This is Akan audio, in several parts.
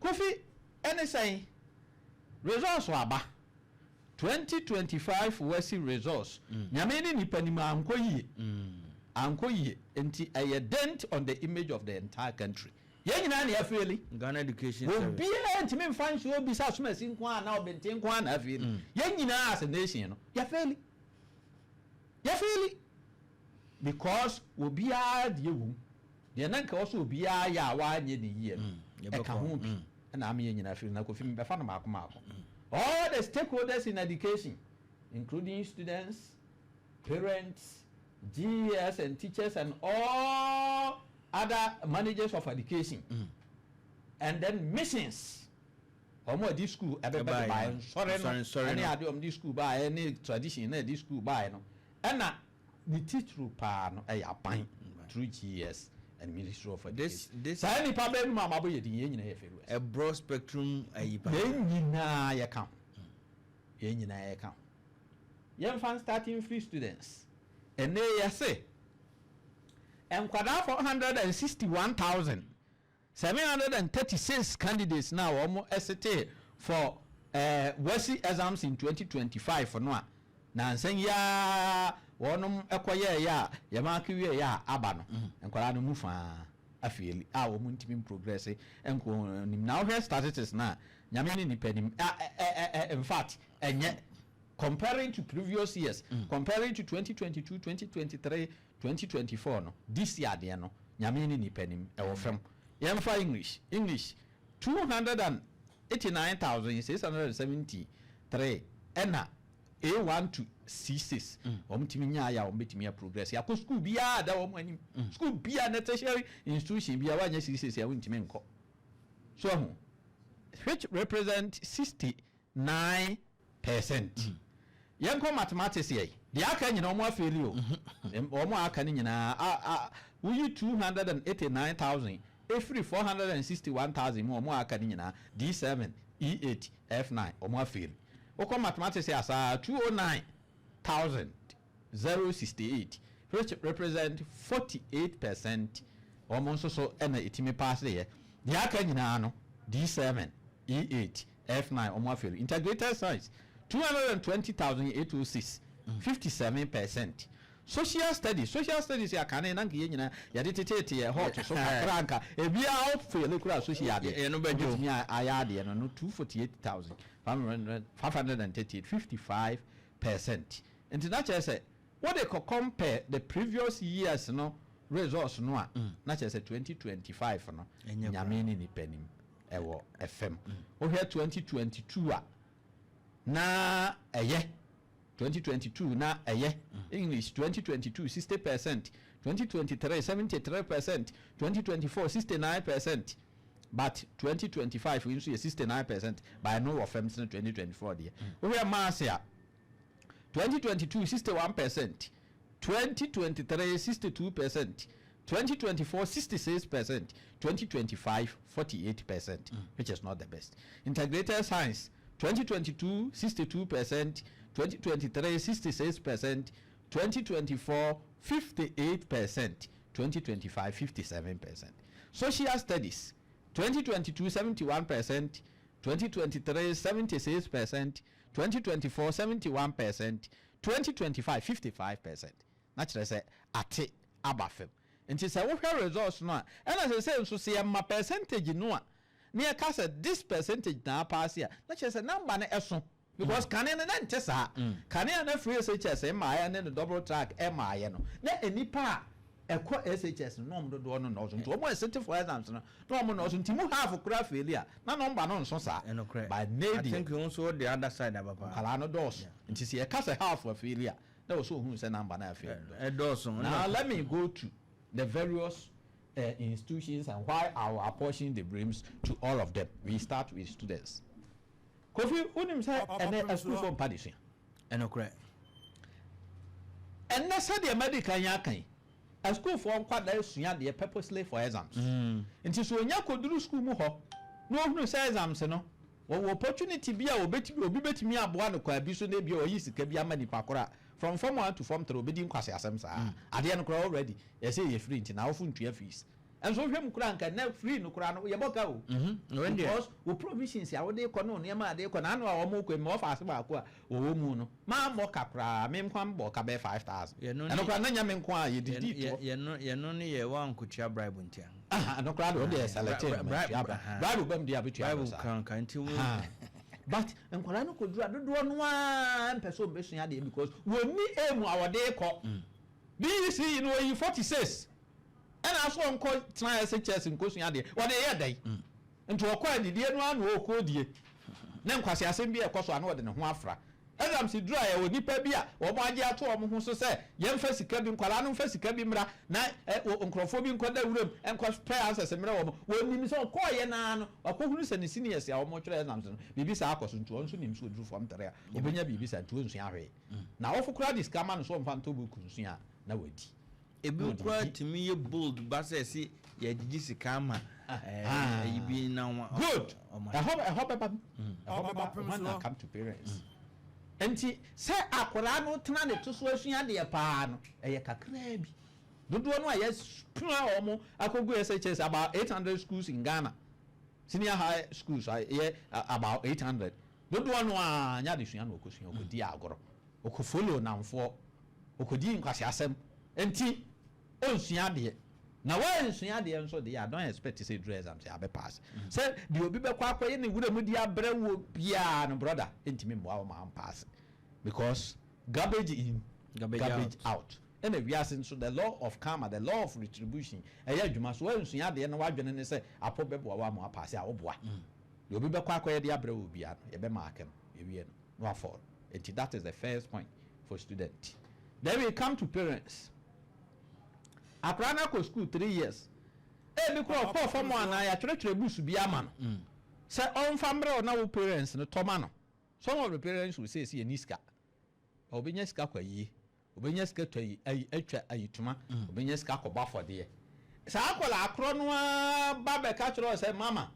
Kofi, ɛne sɛn results aba, 2025 WASSCE results, Nyame ne nipa nim, ankɔ yie, ankɔ yie. Nti ɛyɛ dent on the image of the entire country. Yɛn nyinaa na yɛafail. Ghana Education Service. Obiara ntumi nfa nsuo bi sɛ asomasi nko a na ɔbɛnten nko a na afail. Yɛn nyinaa as a nation no, yɛafail, yɛafail, because obiara deɛ wom deɛ na nka wɔsɔ obiara yɛ a wanyɛ ne yie no, yɛbɛkɔ. Ɛka ho bi ɛna ama yɛn nyinaa fail. Na Kofi, bɛfa no maako maako. All the stakeholders in education, including students, parents, GES and teachers and all other managers of education, and then missions, wɔn a di school ɛbɛbɛ ɛbaeɛ baeɛ no. Nsɔre no nsɔre ɛne no. ade wɔn di school baeɛ ne tradition na ɛdi school baeɛ no, ɛna ne titiri paa no ɛyɛ aban through GES and Ministry of Education. This Saa nipa bɛɛ mu a mabɔ yɛ din, yɛn nyinaa yɛ failures. A broad spectrum ayi pa. Yɛn nyinaa yɛ ka ho, yɛn nyinaa yɛ ka ho. Yɛmfa starting free students. Ɛnɛ yɛse nkwadaa 461,736 candidates na wɔn ɛsit for WASSCE exams in 2025 no a nansan yaa wɔnom ɛkɔyɛɛyɛ a yɛmaake wieɛ a aba no, nkwadaa no mu faa afail a wɔn ntumi progress nkɔ nim. Na wohwɛ statistics na Nyame ne nipa nim a ɛ ɛ ɛ in fact, ɛnyɛ comparing to previous years, comparing to 2022, 2023, 2024 no, this year adeɛ no, Nyame ne nipa nim, ɛwɔ fam. Yɛmfa English. English, 289,673 ɛna A1 to C6 wɔn tumi nya ayɛ a wɔn bɛtumi a progress akɔ school biara da wɔn anim. School biara ne tertiary institution biara, wɔanyɛ C6 a, wɔntumi nkɔ so ɛho, which represent 69%. Yɛnkɔ mathematics. Yɛ deɛ aka nyinaa wɔn afail o. Wɔn a aka no nyinaa a a woyi 289,000 efiri 461,000 mu, wɔn a aka no nyinaa, D7, E8, F9, wɔn afail. Wokɔ mathematics yɛ asaa, 209,068, which represent 48%, wɔn nso so ɛna etimi pass yɛ. Deɛ aka nyinaa no, D7, E8, F9, wɔn afail. Integrated science, 220,806, 57%. Social studies, social studies yɛ akane na nka yɛn nyinaa yɛde tetete yɛ hot so kakra, nka ebiara ɔfail kura social adeɛ Yɛ no bɛgye o. wobɛtumi ayɛ adeɛ no, 248,538, 55%. Nti na kyerɛ sɛ wode kɔ compare the previous years no results no a, na kyerɛ sɛ 2025 no, Ɛnyɛ. Nyame ne nipa nim, ɛwɔ ɛfam. Wohwɛ 2022 a, na ɛyɛ 2022 na ɛyɛ English 2022, 60%, 2023, 73%, 2024, 69%, but 2025 nso yɛ 69%, but ɛno wɔ fam sene 2024 deɛ. Wohwɛ maths a, 2022, 61%, 2023, 62%, 2024, 66%, 2025, 48%, which is not the best. Integrated science, 2022, 62%, 2023, 66%, 2024, 58%, 2025, 57%. Social studies, 2022, 71%, 2023, 76%, 2024, 71%, 2025, 55%. Na kyerɛ sɛ ate aba fam. Nti sɛ wohwɛ results no a, ɛna sɛ nso sɛ yɛma percentage no a, ne yɛka sɛ this percentage na apass a, na kyerɛ sɛ number no ɛso, because kane no na nte saa. Kane a na free SHS mmaayɛ ne no double track mmaayɛ no, na nipa a ɛkɔ SHS no na ɔmo dodoɔ no nɔɔso, nti wɔn a ɛsit for exams no na ɔmo nɔɔso, nti mu half kora fail a, na number no nso saa. Ɛnokorɛ. But ne I deɛ think nso the other side aba paa. Nkwadaa no dɔɔso, nti sɛ yɛka sɛ half afail a, na wɔ so ohun sɛ number no afail no dɔɔso. Ɛdɔɔso. Now let me go to the various institutions and why I will apportion the blames to all of them. We start with students. Kofi, unim sɛ ɛnɛ asukuufoɔ mpa de sua. Ɛnokorɛ. Ɛnɛ sɛdeɛ medical yɛn aka yi, asukuufoɔ nkwadaa esua deɛ purposely for exams. Nti so onya koduru school mu hɔ na ohunu sɛ exams no wɔwɔ opportunity bi a obetumi obi betumi aboa no kwan bi so, na ebi a ɔyi sika bi ama nipa koro a, from form one to form three, obedi nkwasi asɛm saa. Adeɛ no koraa already yɛsɛ yɛ free, nti na awofo ntua fees. Ɛnso wohwɛ mu koraa, nka nnɛ free no koraa no, yɛbɔ ka o. Wɔn deɛ. Because wo provisions a wode kɔ ne wo nneɛma a de kɔ na ano a wɔn kɔ mu, ɔfa ase baako a wɔwɔ mu no, maa mmɔ ka koraa, me nko bɔ ka bɛyɛ 5,000. Yɛno ne Ɛno koraa na nyɛ me nko a yɛdidi toɔ. Yɛno ne yɛ wankotua bribe ntia. Ah, ɛno koraa de, wɔde yɛ select no ma tua bribe bam deɛ a bɛtua bribe saa. Kan kan nti wo. Ah. But nkwadaa no kɔduru a, dodoɔ no ara mpɛ sɛ wɔbɛsua adeɛ because wɔnni aim a wɔde kɔ. BECE no, wɔyi 46 ɛna aso ɔnkɔ tena SHS nkɔsua adeɛ, wɔde yɛ dɛn? Nti ɔkɔ adidie no ano, ɔkɔ die ne nkwasi asɛm bi a ɛkɔ so a, na wɔde ne ho afra. Exams duru a, yɛwɔ nipa bi a wɔn agye ato wɔn ho so sɛ yɛmfa sika bi, nkwadaa no mfa sika bi mmra na ɛ nkurɔfoɔ bi nkɔda wuram nkɔ pɛ answers mmerɛ wɔn. Wɔnim sɛ ɔkɔɔyɛ naa no, wakɔhunu sɛ ne seniors a wɔn twerɛ exams no, biribi saa akɔ so. Nti wɔn nso nim sɛ ɔduru form three a, ɔbɛnya biribi saa, nti wɔnsua hwee. Na awɔfo koraa de sika ma no so ɔmfa ntɔ book nsua a, na wadi. Ebi Na ɔde koraa di. Tumi yɛ bold ba sɛ ɛsi yɛgyegye sika ama ɛyi bi na wɔn. Good. Ɔmo Ɛhɔ bɛba mu, ɛhɔ bɛba Ɔbɛpem when I soɔ. come to parents. Nti sɛ akwadaa no tena ne to so asua adeɛ paa no, ɛyɛ kakraa bi. Dodoɔ no a yɛpuna wɔn akɔgu SHS, about 800 schools in Ghana, senior high schools a yɛ about 800, dodoɔ no a nyɛ adesua na ɔkɔsua, ɔkɔdi agorɔ, ɔkɔ follow namfoɔ, ɔkɔdi nkwasi asɛm, nti ɔnsua adeɛ. Na wɔnsua adeɛ nso deɛ, I don't expect sɛ duru exam sɛ abɛ pass. Sɛ deɛ obi bɛkɔ akɔyɛ ne wura mu di abrɛ wɔ biara no, brother, ntumi mmoa wɔn ma pass, because garbage in, garbage garbage out. Ɛna wiase nso, the law of karma, the law of retribution ɛyɛ adwuma so. Wɔnsua adeɛ no, wadwene ne sɛ apɔ bɛboa wɔ ama pass a, woboa. Deɛ obi bɛkɔ akɔyɛ de abrɛ wɔ biara no, yɛbɛma akam ewie no na wafɔl. Nti that is the first point for student. Then we come to parents. Akwaraa no akɔ school 3 years, ebi kora ɔkɔɔ fam anaa yɛatwerɛtwerɛ books bi ama no sɛ ɔmfa mmerɛ wo na wo parents no tɔma no. Some of the parents will say sɛ yɛni sika. Ɔbɛnya sika kɔ ayie, ɔbɛnya sika tɔ ayi ayi atwa ayitoma, ɔbɛnya sika kɔbɔ afɔdeɛ. Saa akwadaa akorɔ no ara ba bɛka kyerɛ wo sɛ, "Mama,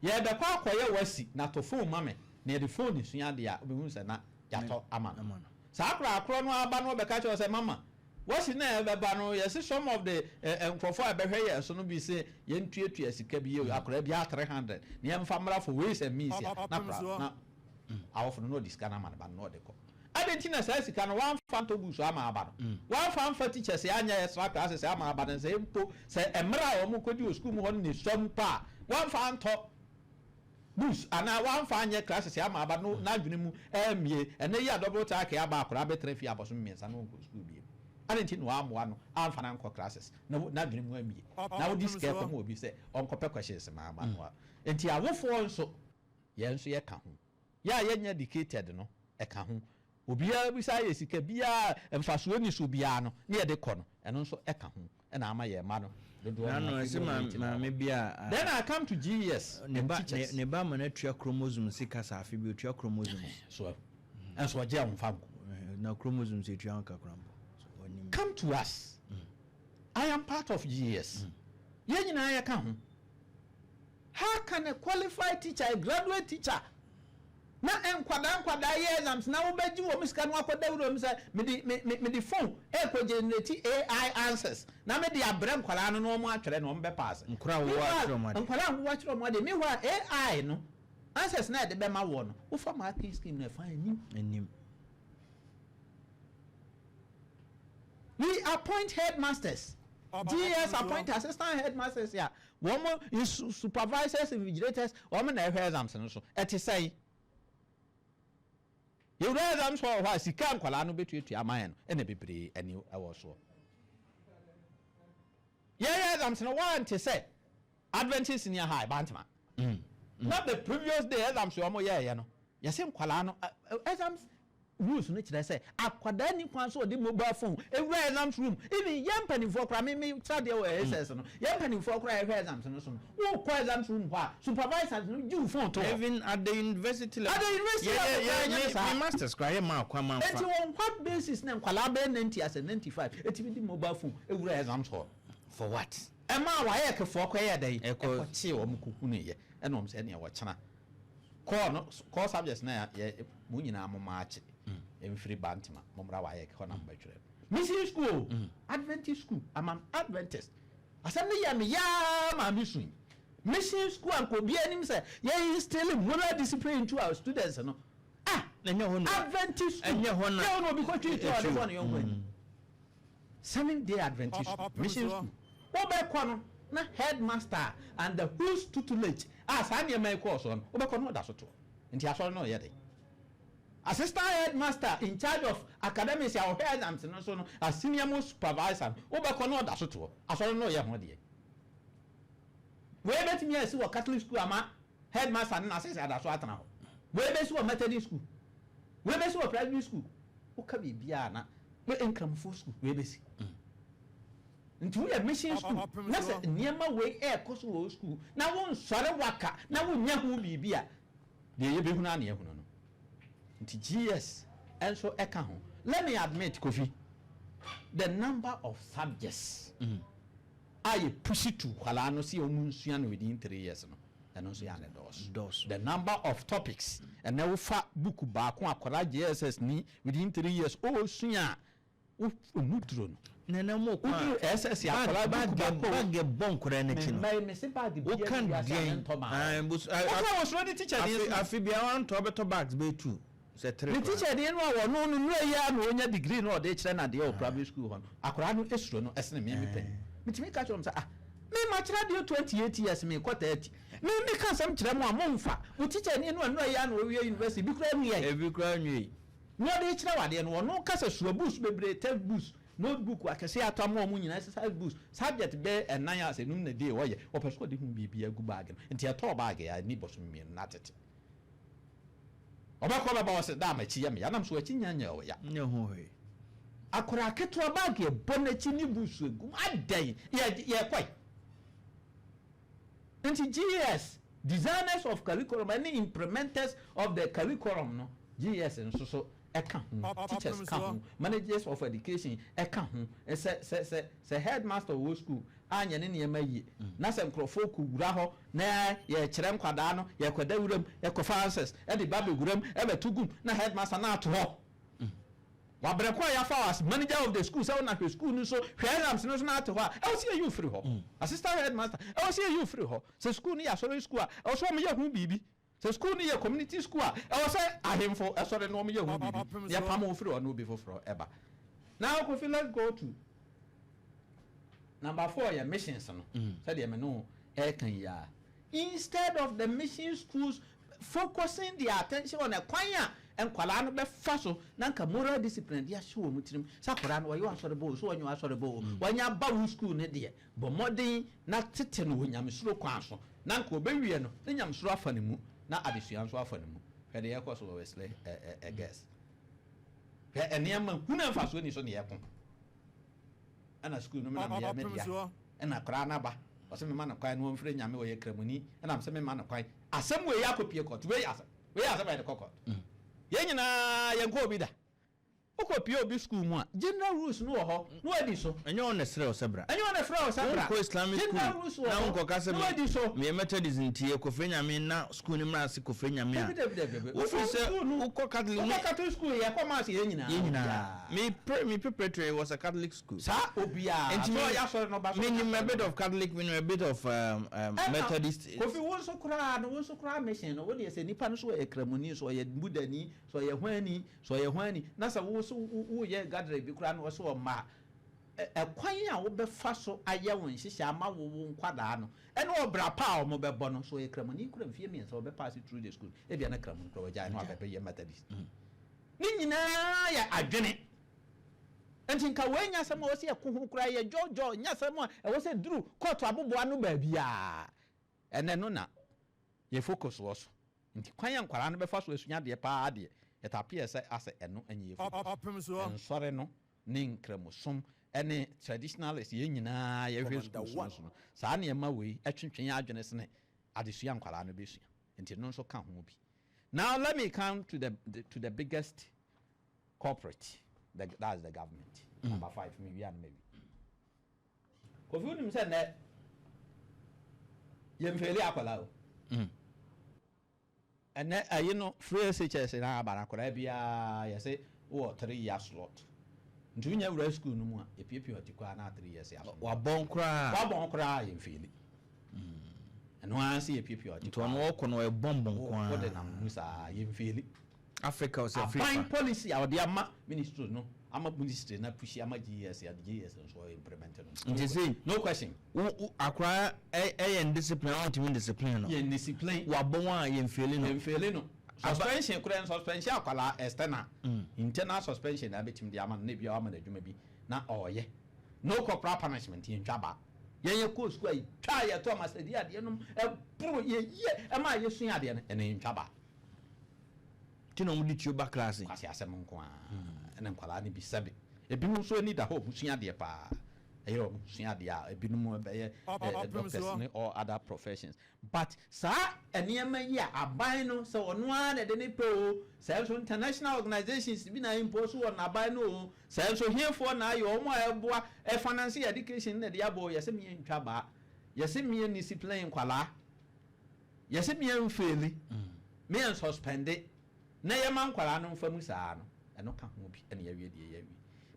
yɛbɛkɔ akɔyɛ wasi na to phone ma me na yɛde phone sua adeɛ" a, wobɛhu sɛ na yɛatɔ ama no. Ama no. Saa akwadaa akorɔ no aba no, ɔbɛka kyerɛ wo sɛ, "Mama, wasi na ɛbɛba no, yɛsi some of the nkurɔfoɔ a ɛbɛhwɛ yɛn so no bi sɛ yɛntuatua sika bi yɛ akwadaa bi a 300 na yɛmfa mmra for ways and means" a, na akwadaa na awɔfo no na ɔde sika no ama ne ba no na ɔde kɔ ade. Nti na saa sika no wamfa ntɔ books ama aba no, wamfa mfa teachers anyɛ extra classes ama aba no, sɛ mpo sɛ mmerɛ a wɔn kɔdi wɔ sukuu mu hɔ no ne sɔm pa a, wamfa ntɔ books anaa wamfa anyɛ classes ama aba no, n'adwene mu ɛmie. Ɛnɛ yi a double track aba, akwadaa bɛtena fie abɔso 3 na wɔnkɔ sukuu biem ade. Nti na wammoa no amfa no ankɔ classes na n'adwene mu amie na wodi sika kɔma obi sɛ ɔnkɔpɛ questions ma ama no a. Nti awofoɔ nso, yɛn nso yɛka ho, yɛ a yɛnyɛ educated no ɛka ho. Obiara bisa yɛ sika biara mfasoɔ ni so biara no ne yɛde kɔ no, ɛno nso ɛka ho ɛna ama yɛn mma no dodoɔ nano no ɛsɛ maame bi a Then I come to GES ne and ba teachers. Ne ba ma no atua chromosomes sika sa afe bi otua chromosomes. So ɛnso ɔgye a wɔmfa nko. Na chromosomes etua ho kakra mpo So, ɔnim. Come to us. I am part of GES. Yɛn nyinaa yɛka ho. How can a qualified teacher, a graduate teacher, na nkwadaa yɛ exams na wobɛgye wɔn sika no akɔda wura mu sɛ mede me me mede phone ɛkɔ generate AI answers na mede abrɛ nkwadaa no na wɔn atwerɛ na wɔn bɛ pass? Nkwadaa a wɔwɔ atwerɛ wɔn adeɛ. Nkwadaa a wɔwɔ atwerɛ wɔn adeɛ. Meanwhile, AI no answers na yɛde bɛma wɔ no, wofa marking scheme na ɛfa anim. Anim. We appoint headmasters. GES appoint assistant headmasters a wɔn is supervisors, invigilators, wɔn na ɛhwɛ exams no so. Ɛte sɛn? Yɛwura exams hɔ hɔ a, sika nkwadaa no bɛtuatua ama yɛn no ɛna bebree ɛni ɛwɔ soɔ. Yɛyɛ exams no, wɔn te sɛ Adventist Senior High Bantama na the previous day exams wɔn yɛɛyɛ no, yɛsɛ nkwadaa no exams rules no kyerɛ sɛ akwadaa ni kwan so ɔde mobile phone ewura exams room. Even yɛn mpanimfoɔ koraa, mi kyerɛ deɛ wɔ SS no, yɛn mpanimfoɔ koraa yɛhwɛ exams no so no, wɔkɔ exams room hɔ a, supervisors no gye wo phone to hɔ. Even at the university level. At the university level koraa, ɛnyɛ ne saa. Me masters koraa yɛ maa kwan ma Eti nfa. wɔn what basis na nkwadaa bɛyɛ 90 asɛ 95 etimi di mobile phone ewura exams hall? For what? Ɛma a wayɛ kefoɔ kɔ yɛ dɛ Ɛkɔ- ɛkɔ kyee wɔn kuku ne yɛ ɛna wɔn sɛ ɛnea wɔkyena kɔɔ no, core subjects na yɛ mo nyinaa mo maakye mfiri Bantama mo mmra wayɛ hɔ na mo bɛtwerɛ no. Mission school o, Adventist school. I'm an Adventist. Asɛm no yɛ me yaa maa me sui. Mission school a nka obiara anim sɛ yɛ instill moral discipline into our students no. Ah! Ɛnyɛ hɔ na Adventist school. Ɛnyɛ hɔ na Ɛnyɛ hɔ na obi kɔtwee tuo a ɔde bɔɔ ne yɔnko ani. Seventh Day Adventist school, mission school. Wobɛkɔ no na headmaster and the whose tutelage a saa nneɛma yi kɔɔ soɔ no, wobɛkɔ no ɔda so toɔ. Nti asɔre no ɔyɛ dɛn? Assistant headmaster in charge of academics a ɔhwɛ exams no so no as senior most supervisor no, wobɛkɔ no ɔda so toɔ. Asɔre no ɔyɛ ho deɛ. Wei bɛtumi asi wɔ Catholic school ama headmaster no n'asese ada so atena hɔ. Wei bɛsi wɔ Methodist school. Wei bɛsi wɔ private school. Woka biribiara na Nkramofoɔ school wei bɛsi. Nti woyɛ mission school na sɛ nneɛma wei ɛrekɔ so wɔ wo school na wonsɔre waka na wonya ho biribi a, deɛ yɛbɛhunu a na yɛahunu no. Nti GS nso ɛka ho. Let me admit, Kofi, the number of subjects a yɛ push to nkwadaa no sɛ wɔn nsua no within 3 years no, ɛno nso yɛ ane dɔɔso. The number of topics ɛnɛ wofa book baako akwadaa JSS ni within 3 years ɔresua a, ɔmu duro no. Nana mo kwan woduru SS akwadaa book baako bag bɔ nkwadaa n'akyi no. Mɛ mɛ se bag bi woka deɛn? Woka wɔ soro de teacher deɛ so. Afi bia wantɔ, bɛtɔ bags bɛyɛ two sɛ three. Ne teacher deɛ no a wɔno no nnura yi a na ɔnya degree na ɔde kyerɛ nadeɛ wɔ private school hɔ no, akwadaa no esuro no ɛsene me. Me panyin metumi ka kyerɛ wɔn sɛ, ah, me ma kyerɛ adeɛ 28 years, me kɔ 30, me ka asɛm kyerɛ mo a momfa mo teacher ni no a nnura yi a na ɔwie university bi kura nwie. Ebi kura nwie. Na ɔde kyerɛ wadeɛ no, ɔno kasa sua books bebree, text books, notebook akɛse atɔ ama ɔmo nyinaa, exercise books, subject bɛyɛ ɛnan a sɛ enum na de ɔyɛ ɔpɛ so ɔde hu biribi agu baage no. Nti ɛtɔɔ baage a ani bɔsɔ 2 na tete ɔbɛkɔ bɛba ɔsɛ daa m'akyi yɛ me yanam so akyi nya nya ɔya. Nyɛ ho hwee. Akwaraa ketewa, baage ɛbɔ n'akyi ne books egum adan yɛ yɛkɔe. Nti GES, designers of curriculum ɛne implementers of the curriculum no, GES nso so ɛka ho, teachers ka ho, managers of education ɛka ho. Sɛ headmaster wɔ school anyɛ ne nneɛma yie na sɛ nkurɔfoɔ kɔ wura hɔ na yɛkyerɛ nkwadaa no, yɛkɔda wuram, yɛkɔfa answers ɛde ba bɛwura mu ɛbɛto gum na headmaster na ato hɔ wabrɛ kɔ a yɛafa as manager of the school sɛ wona hwɛ school no so, hwɛ exams no so na ate hɔ a, ɛwɔ sɛ yɛyi wo firi hɔ. Assistant headmaster, ɛwɔ sɛ yɛyi wo firi hɔ. Sɛ school no yɛ asɔre school a, ɛwɔ sɛ ɔmo yɛ ho biribi. Sɛ school no yɛ community school a, ɛwɔ sɛ ahemfo ɛsɔre na ɔmo yɛ ho biribi na yɛpam wo firi hɔ na obi foforɔ ɛba. Now Kofi, let's go to number four, yɛ missions no. Sɛdeɛ me no ɛɛka yi a, instead of the mission schools focusing their attention on ɛkwan a nkwadaa no bɛfa so na nka moral discipline de ahyɛ wɔn tirim sɛ akwadaa no wɔyɛ asɔre bɔ o, so wɔnyɛ asɔre bɔ o, wɔnyɛ aba wo school ne deɛ, bɔ mmɔden na tete no wɔ nyamesuro kwan so na nka ɔbɛwie no ne nyamesuro afa ne mu na adesua nso afa ne mu. Hwɛ deɛ ɛkɔ so wɔ Wesley ɛ ɛ ɛ girls. Hwɛ nneɛma hunu mfasoɔ ni so ne yɛko ɛna school no mi na meyɛ me dea ɛna akwadaa n'aba ɔsɛ mema no kwan na wɔmfrɛ Nyame, ɔyɛ kramoni, ɛna sɛ mema no kwan. Asɛm wei akɔpie court. Wei yɛ asɛm a yɛde kɔ court. Yɛn nyinaa yɛnkɔ obi da. Wokɔpie obi school mu a, general rules no wɔ hɔ na wadi so. Ɛnyɛ wɔn na ɛsrɛ wo sɛ bra. Ɛnyɛ wɔn na ɛfrɛ wo sɛ bra. Wonkɔ Islamic school General rules wɔ na hɔ wonkɔka sɛ na wadi so. Meyɛ Methodist nti yɛ kɔfrɛ Nyame na school no mmra ase kɔfrɛ Nyame a Dabi, dabi, dabi, dabi. Wofiri sɛ School no- wokɔ Catholic wokɔ Catholic school, yɛkɔ mass yɛn nyinaa. Yɛn nyinaa, me preparatory was a Catholic school. Saa obiara Nti so ɔyɛ asɔre no ba so. Menim a bit of Catholic, menim a bit of Ɛna, Methodist. Kofi, wo nso koraa no, wo nso koraa mission no, wo deɛ sɛ nipa no so ɔyɛ kramoni, so ɔyɛ budani, so ɔyɛ hwani, so ɔyɛ hwani, na sɛ wo so woyɛ gathering bi koraa no, ɔso ɔma ɛkwan a wobɛfa so ayɛ wo nhyehyɛ ama wo nkwadaa no ɛne ɔbra pa a wɔn bɛbɔ no so, ɔyɛ kramoni kura mfie 3 ɔbɛpass through the school, ebia na kramoni kura wɔgyae no abɛbɛyɛ Methodist. Ne nyinaa yɛ adwene. Nti nka wei nya asɛm a wɔsi ɛko ho koraa yɛ jɔjɔ nya asɛm a ɛwɔ sɛ duru kɔɔto aboboa no baabiaa. Ɛnɛ no na yɛ focus wɔ so. Nti kwan a nkwaraa no bɛfa so asua adeɛ paa deɛ, ɛtapeɛ sɛ asɛ ɛno ɛnyɛ yɛ focus. Nsɔre no ne nkramosom ɛne traditionalist yɛn nyinaa yɛhwɛ schools no so no, saa nneɛma wei ɛtwentwɛn yɛn adwene sene adesua nkwaraa no bɛsua. Nti no nso ka ho bi. Now let me come to the biggest culprit, that's the government. Number five, mi wia no ma wi. Kofi, wonim sɛ nnɛ yɛmfail akwadaa o. Ɛnɛ ayi no, free SHS na aba no, akwadaa biara yɛsɛ wowɔ 3 year slot. Nti wonya wura school no mu a, yɛpiapia ɔte kɔ a na 3 years aso. Wabɔn koraa. Wabɔn koraa, yɛmfail. Ɛno ara sɛ yɛpiapia ɔte Nti ɔno ɔkɔ no, ɔyɛ bɔmbɔ nko. Wode nam mu saa, yɛmfail. Africa ɔsɛ Aban Africa. policy a ɔde ama ministry no, ama ministry na push ama GES, ade GES nso ɔyɛ implement no. Nti sei no question. Wo akora ɛyɛ indiscipline a, wɔntumi discipline no. Yɛn discipline. Wabɔn a, yɛmfail no. Yɛmfail no. Suspension koraa, suspension akwalaa external, internal suspension na abɛtumi de ama no na ebi a wama no adwuma bi na ɔɔyɛ. No corporal punishment, yɛntwa ba. Yɛn yɛ kɔɔ sukuu a, yɛtwa yɛtɔ amasɛdi adeɛ nom ɛboro yɛyie ɛma yɛsua adeɛ no, ɛna yɛntwa ba. Nti na ɔmo de tuo ba class. Kwasi asɛm nko a ɛna nkwadaa no bi sɛbe, ebinom nso ani da hɔ, ɔmo sua adeɛ paa, ɛyɛ ɔmo sua adeɛ a, ebinom bɛyɛ doctors ne all other professions. But saa nneɛma yi a aban no sɛ ɔno ara na ɛde ne pɛ o, sɛ nso international organizations bi na impose wɔ n'aban no o, sɛ nso hiɛfoɔ na ayɛ ɔmo a ɛboa ɛfinance education na ɛde abɔ, yɛsɛ mmea ntwa baa, yɛsɛ mmea discipline nkwalaa, yɛsɛ mmea mfail, mmea nsuspend na yɛma nkwalaa no nfa mu saa no, ɛno ka ho bi ɛna yɛwie deɛ yɛwie,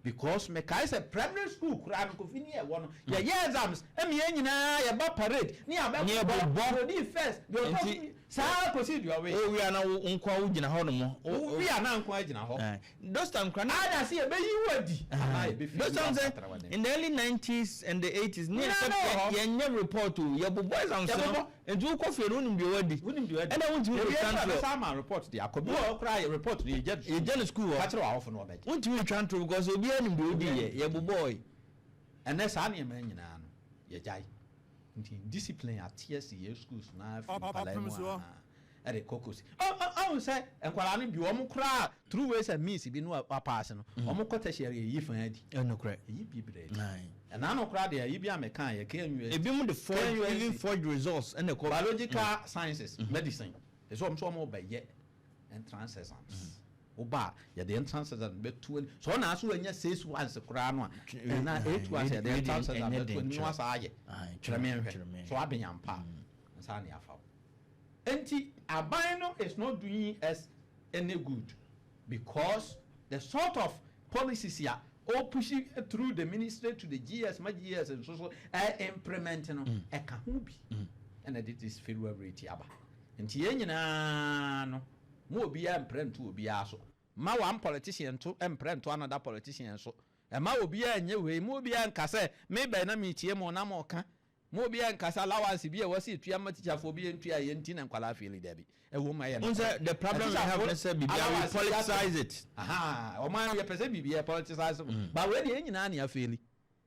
because mekae sɛ primary school koraa no, Kofi, ne ɛwɔ no, yɛyɛ exams ɛmi yɛn nyinaa yɛba parade ne Ne yɛbobɔ. Yɛbɛbɔ odi first deɛ ɔtɔ Nti- so saa kɔsi deɛ ɔwe. Owi a na wo nkoa wo gyina hɔ nom. Wowi a na nko agyina hɔ. Those time kora na ada sɛ yɛbɛyi wo adi anaa yɛbɛfi. Those times in the early 90s and the 80s ne Nyinaa na wɔ hɔ. yɛnyɛ report o, yɛbobɔ exams no. Yɛbobɔ. Nti wokɔ fie no, wonim deɛ wadi. Wonim deɛ wadi. Ɛna wontumi Yɛwie retwa nso a, ntorɔ. bɛsa ama report de akɔ bi wɔ hɔ koraa, yɛ report no yɛgya no. Yɛgya no school hɔ. Ka kyerɛ w'awofo no, wɔbɛgye. Wontumi ntwa ntorɔ because obiara nim deɛ odi yɛ, yɛbobɔɔ. Ɛnɛ saa nneɛma nyinaa no yɛgyae, nti discipline ate asi yɛ schools na afiri nkwadaa mu a ɛde kɔkɔsi ɔhu sɛ nkwadaa no bi wɔn koraa through ways and means bi no apaase no, wɔn kɔ tertiary, yɛyi fan adi. Ɛnokorɛ. Ɛyi bi brɛ adi. Ɛna no koraa deɛ, ɛyi bi a mɛka yɛ KNUST. Ebi mu de forge KNUST. Even forge results ɛna ɛkɔ. Biological sciences, medicine, ɛsɛ wɔn nso wɔn bɛyɛ entrance exams. Woba a, yɛde entrance exam bɛtu ani sɛ ɔna aso wanya six ones koraa no a, ɛna eight ones, yɛde entrance exam bɛtu ani na wasa ayɛ kyerɛ me nhwɛ so wabɛnya mpa a nsa ne afa wo. Nti aban no is not doing us any good, because the sort of policies a o push through the ministry to the GES ma GES nso so ɛ implement no, ɛka ho bi ɛna de this failure rate aba. Nti yɛn nyinaa no, mo obiara mpere nto obiara so, ma one politician to mpere nto another politician so, ɛma obiara nyɛ wei, mo obiara nka sɛ mebɛn na metie mo na mo ka, mo obiara nka sɛ allowance bi a wɔsi etua ma teacherfoɔ bi yɛntua yɛn nti na nkwalaa fail. Dabi, ɛwɔ mu, ɛyɛ N sɛ the problem we have ne sɛ biribiara we politicize it. Ɔman yɛpɛ sɛ biribi yɛ politicize, but wei deɛ, yɛn nyinaa ne afail.